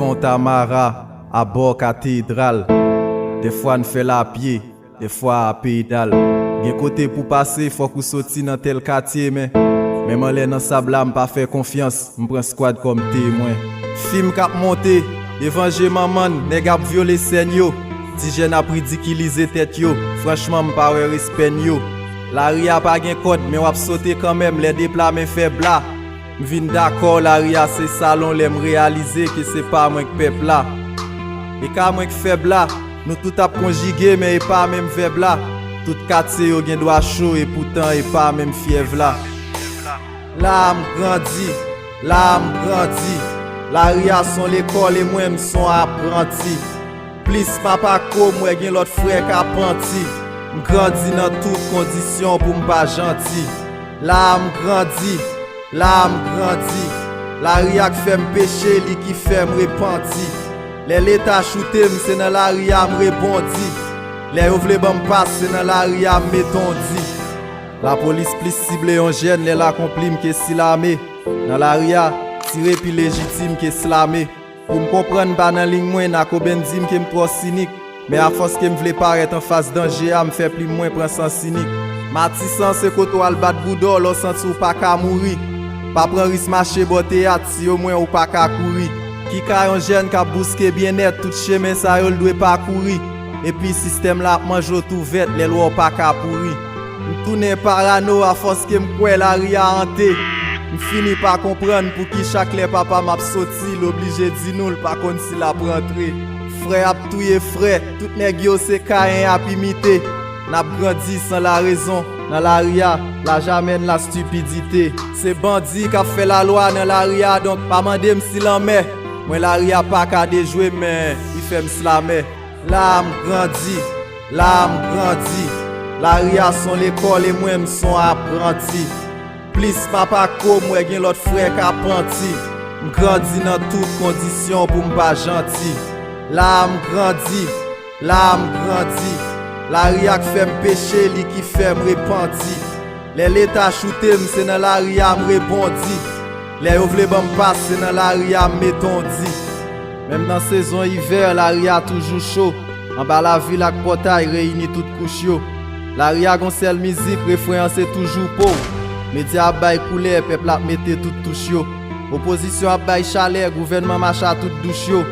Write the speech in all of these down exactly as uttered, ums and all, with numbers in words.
Fontamara, abò katedral. Dèfwa n fè l a pye, dèfwa a pedal. Gen kote pou pase, fòk ou soti nan tèl katye, men menm anlè nan sab la, m pa fè konfyans, m pran skwad kòm temwen. Fim k ap monte, devan je manman n, nèg ap vyole sèn yo. Ti jèn ap ridikilize tèt yo, franchman, m pa wè respè n yo. Lari a pa gen kòd, men w ap sote kanmenm, lè de pla men fè bla. M vin dakò, lari a se salon, lè m reyalize ke se pa mwen k pèp la. E ka mwen k fèb la, nou tout ap konjige, men e pa menm vèb la. Tout katye yo gen dwa cho, e poutan e pa menm fyèv la. La a m grandi, la a m grandi. Lari a s on lekòl, e mwen m s on apranti. Plis m ap akwo, m wè gen lòt frè k apanti. M grandi nan tout kondisyon pou m pa janti. La a m grandi, la a m grandi. Lari a k fè m peche, li ki fè m repanti. Lè Leta choute m, se nan lari a m rebondi. Lè yo vle ban m pas, se nan lari a m met on di. Lapolis plis sible yon jèn lè l akonpli m ke si lame. Nan lari a, tire pi lejitim ke slame. Pou m konprann pa nan liy mwen, Nakoben di m ke m twò sinik. Men afòs ke m vle parèt anfas danje a, m fè plim mwen pran sans inik. Matisan se kote w al bat bouda w lè w santi w pa ka mouri. Pa pran ris mache bò teyat si omwen ou pa ka kouri. Ki ka yon jèn k ap bouske byennèt, tout chemen sa yo l dwe pakouri. Epi sistèm la ap manje w tou vèt lè l wè w pa ka pouri. M tounen parano afòs ke m kwè lari a ante. M fini pa konprann pouki chak lè papa m ap soti, l oblije di nou l pa konn si l ap rantre. Frè ap touye frè, tout nèg yo se Kayen y ap imite. N ap grandi san larezon, nan lari a, laj amèn lastipidite. Se bandi k ap fè lalwa nan lari a, donk pa mande m si lanmè. Mwen lari a pa ka dejwe m, men li fè m slamè. La a m grandi, la a m grandi. Lari a s on lekòl e mwen m s on apranti. Plis m ap akwo, m wè gen lòt frè k apanti. M grandi nan tout kondisyon pou m pa janti. La a m grandi, la a m grandi. Lari a k fè m peche, li ki fè m repanti. Lè Leta choute m, se nan lari a m rebondi. Lè yo vle ban m pas, se nan lari a m met on di. Menm nan sezon ivè, lari a toujou cho. Anba lavil ak pòtay reyini tout kouch yo. Lari a gon sèl mizik, refren an se toujou po w. Medya ap bay koulè, pèp la ap mete tout touch yo. Opozisyon ap bay chalè, gouvènman mache a tout douch yo.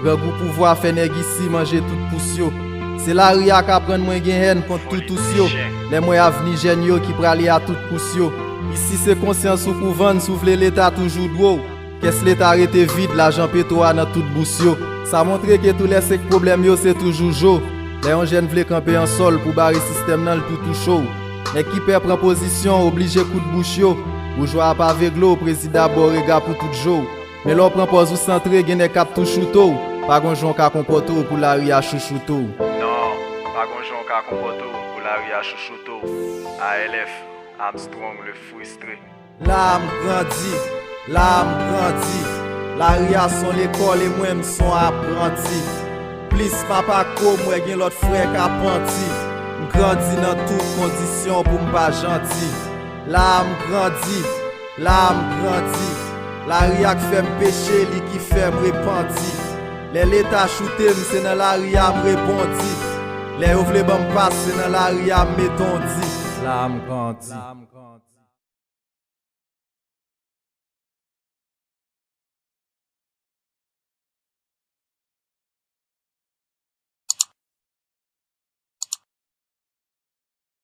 Grangou pouvwa fè nèg isi manje tout pous yo. Se lari a k aprann mwen gen hèn kont tout ous yo. Lè m wè avni jèn yo ki prale a tout kous yo. Isi se konsyans ou pou vann si w vle Leta toujou dwe w. Kès Leta rete vid, lajan petwo a nan tout bous yo. Sa montre ke tou lè se k pwoblèm yo, se toujou jo. Lè yon jèn vle kanpe an sòl pou bare sistèm nan, l tou tou cho. Nèg ki pè pran pozisyon, oblije koud bouch yo. Boujwa ap avegle w, prezidan ap ba w rega pou tout jou. Men lè w pran pòz ou santre, gen nèg k ap tou choute w. Pa gon jan w ka konpòte w pou lari a chouchoute w. Non, pa gon jan w ka konpòte w pou lari a chouchoute w. A L F, Armstrong le frustré. La a m grandi, la a m grandi. Lari a s on lekòl e mwen m s on apranti. Plis m ap akwo, m wè gen lòt frè k apanti. M grandi nan tout kondisyon pou m pa janti. La a m grandi, la a m grandi. Lari a k fè m peche, li ki fè m repanti. Lè Leta choute m, se nan lari a m rebondi. Lè yo vle ban m pas, se nan lari a m met on di. La a m grandi.